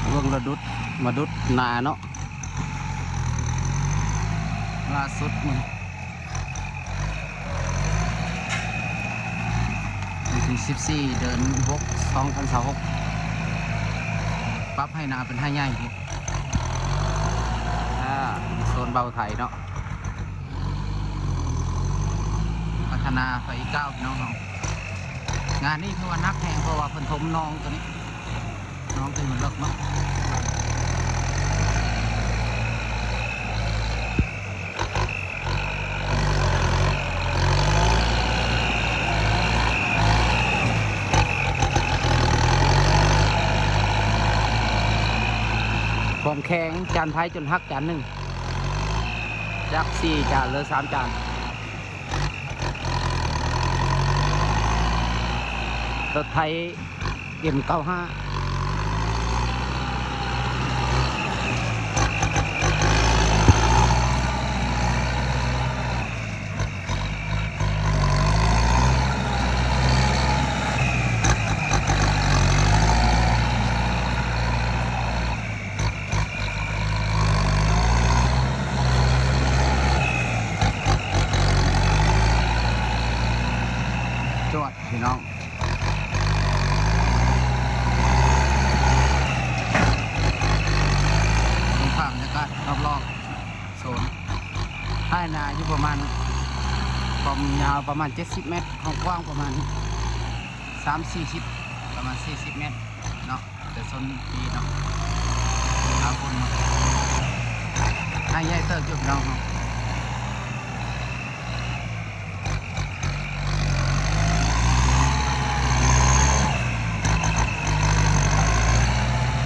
ເບິ່ງລະດຸດ ມາດຸດນາເນາະ ລ່າສຸດມື້ ວັນທີສິບສີ່ ເດືອນຫົກ ສອງພັນຊາວຫົກ ປັບໄຮ່ນາເປັນໄຮ່ໃຫຍ່ ອ່າ ໂຊນເບົາໄຖເນາະ ພັດທະນາໄປອີກກ້າວ ພີ່ນ້ອງເຮົາ. ງານນີ້ຖືວ່າໜັກແຮງ ເພາະວ່າເພິ່ນຖົມໜອງໂຕນີ້ ນ້ອງເປັນມັນເລິກເນາະ ຄວາມແຂງ ຈານໄພຈົນຫັກຈານໜຶ່ງ ຈາກສີ່ຈານເຫຼືອສາມຈານ. ລົດໄຖ ເອັມເກົ້າຫ້າ ຈວດ ພີ່ນ້ອງ ເບິ່ງພາບບັນຍາກາດຮອບໆ ໂຊນ ໄຮ່ນາຢູ່ປະມານ ຄວາມຍາວປະມານເຈັດສິບແມັດ ຄວາມກວ້າງປະມານສາມສີ່ສິບ ປະມານສີ່ສິບແມັດເນາະ ແຕ່ໂຊນນີ້ເນາະ ເອົາຄົນເນາະ ໄຮ່ໃຫຍ່ເຕີບຢູ່ ພີ່ນ້ອງເນາະ.